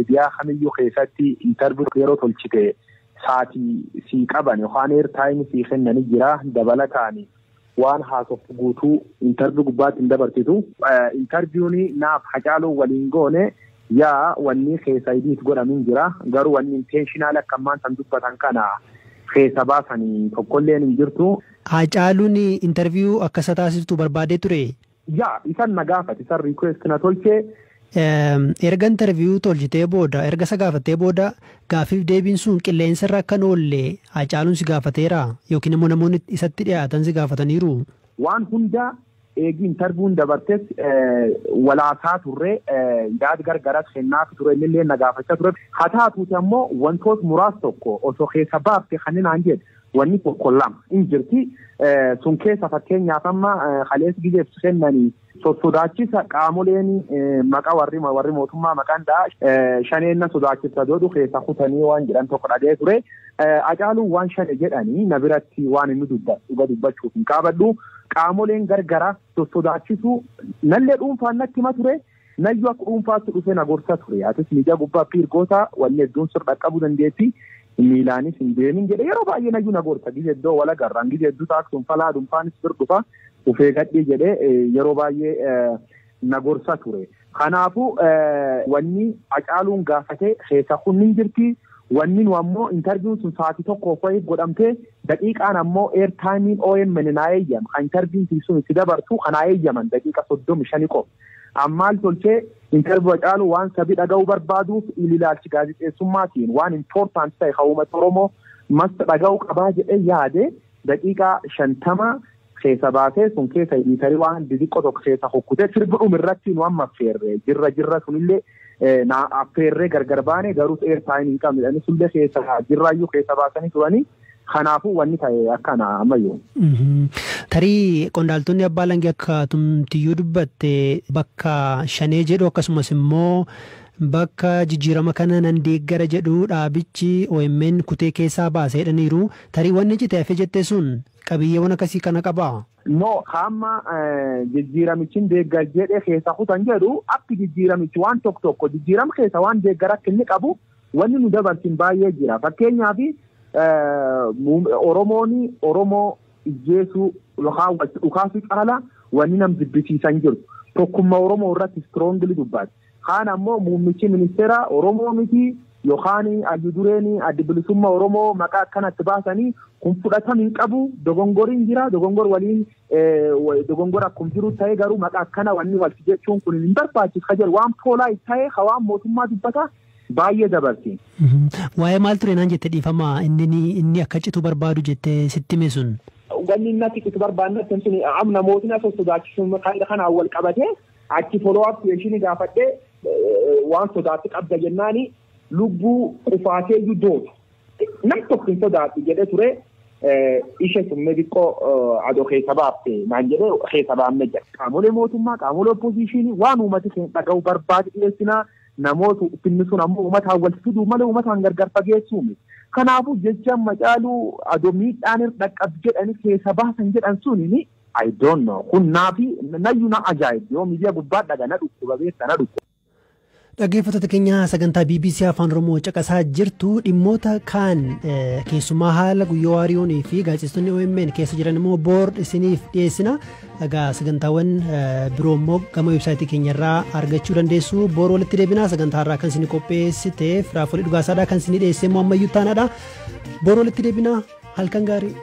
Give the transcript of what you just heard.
Miidiyaa kamiyyuu keessatti interview yeroo tolchite sa'aatii sii qaban yookaan airtime sii kennanii jira dabalataan waan haasoftu guutuu interview gubbaatti hin dabarsitu. Interviewni naaf Hacaaluu waliin goone yaa wanni keessa idiit godhamin jira garuu wanni intentional akka ammaan san dubbatan kana keessa baasanii tokkolleen hin jirtu. Hacaaluun interview akka isa taasiftu barbaadee ture? Yaa isan na gaafate isan request na tolchee. Erga interview tolchitee booda erga isa gaafattee booda gaaffiif deebiin sun qilleensa irra akka oolle Hacaaluun si gaafateera yookiin immoo namoonni isatti dhiyaatan si gaafataniiru. Waan hunda eegi interview'n dabartes walaasaa turre yaada gargaras kennaaf ture innillee na gaafachaa ture. Haa taatuuti ammoo wantoota muraasa tokko osoo keessa baafte kanneen aan jedhu wanni tokko lama hin jirti. Sun keessa fakkeenyaaf amma kaleessa gizeef kennanii sodaachisa qaamoleen maqaa warri mootummaa maqaan dha'a shaneen na sodaachisa godhu keessa kutanii waan jedhan tokko dhagee ture. Hacaaluun waan shane jedhanii na biratti waan inni dhuga dubbachuuf hin qaabadhu. Qaamoleen gargara sodaachisu nallee dhuunfaan natti hima ture. Nayyuu akka dhuunfaatti dhufee na gorsa ture. Atis miidiyaa gubbaa piirgoota wanni hedduun sirra dhaqqabuu dandeetti. Miilaanis hin deemin jedhe yeroo baay'ee nayyuu na gorsa. Gizee iddoo wal agarraan gizee hedduu taaksuun falaa dhuunfaanis bir dhufa ufee gadhii jedhee yeroo baay'ee na gorsa ture. Kanaafuu wanni Hacaaluun gaafatee keessa kun hin jirti. Wanni nu ammoo interview'n sun sa'aatii tokkoof wayii godhamtee daqiiqaan ammoo airtime'n OMN naa eeyyama. Kan interview'n sun itti dabartu kanaa eeyyaman daqiiqa 35 qofa. Ammaal tolchee interview Hacaaluu waan sabi dhaga'uu barbaaduuf ilaalchi gaazexeessummaatiin waan important ta'e kan uummata Oromoo masta dhaga'uu qabaa jedhee yaade daqiiqaa 50 keessa baasee sun keessa editarii waan xixiqqoo tokko keessa kukkutee sirbi dhumu irratti nu amma affeerre jirra sunillee na affeerree gargar baane garuu airtime hin qabne jedhanii sullee keessa jirraayyuu keessa baasanii turanii. Kanaafuu wanni ta'e akkana ammayyuu. Tarii qondaaltonni abbaa langee akka tumtiyyuu dubbatte bakka shanee jedhu akkasumas immoo bakka jijjiirama kana nan deeggara jedhu dhaabichi OMN kutee keessaa baasee jedhaniiru. Tarii wanni cite hafe jette sun qabiyyeewwan akkasii kana qabaa? No, hamma jijjiiramichi deeggar jedhee keessa kutan jedhu akki jijjiiramichi waan tokko tokko jijjiirama keessa waan deeggara akka inni qabu wanni nu dabarsin baay'ee jira. Fakkeenyaaf Oromoon Oromoo ijjeesuu yookaan walitti dhukaasuu caala wanni nam jibbisiisan jiru. Tokkummaa Oromoo irratti strongly dubbata. Kaan ammoo muummichi ministeera Oromoo miti yookaan adda dureen adda bilisummaa Oromoo maqaa akkanatti baasanii kun fudhatama hin qabu dogongoriin jira dogongor waliin dogongor akkuma jiru ta'e garuu maqaa akkana wanni walitti jechuun kun hin barbaachisu ka jedhu waan poolaa ta'e waan mootummaa dubbata baay'ee dabarsi. Waa'ee maal ture naan jette dhiifama inni akka citu barbaadu jettee sitti hime sun. Wanni inni akka citu barbaadne sun amma namootni as sodaachisuun kanaan wal qabatee achi follow up question gaafadhee waan sodaatti qabda jennaani lubbuu qufaatee iyyuu dootu. Nam tokko hin sodaatu jedhee ture ishee sun xiqqoo adoo keessa baafte naan jedhee keessa baafne jira. Qaamolee mootummaa qaamolee oppositionii waan uummati keenya dhaga'uu barbaadu dhiyeessinaa namoota finni sun ammoo uummataan wal fiduu malee uummataan gargar fageessuu miti. Kanaafuu jecha Hacaaluu adoo miidhaan irra dhaqqabu jedhanii keessa baasan jedhan suni I don't know. Kun naafi nayyuu na ajaa'ib yoo miidiyaa gubbaa dhaga na dhukkuba beekta na dhukkuba. Dhaggeeffattoota keenya sagantaa BBC Afaan Oromoo caqasaa jirtu dhimmoota kaan keessumaa haala Guyyoo Waariyoonii fi gaazexeessitoonni OMN keessa jiran immoo boord isiniif dhiyeessina. Egaa sagantaawwan biroo immoo gama weebsaayitii keenyarraa argachuu dandeessu. Boor walitti deebinaa sagantaa irraa kan isin qopheessite Firaafolii Dhugaasaadhaa kan isin dhiyeesse immoo Ammayyuu Taanaadha. Boor walitti deebinaa halkan gaarii.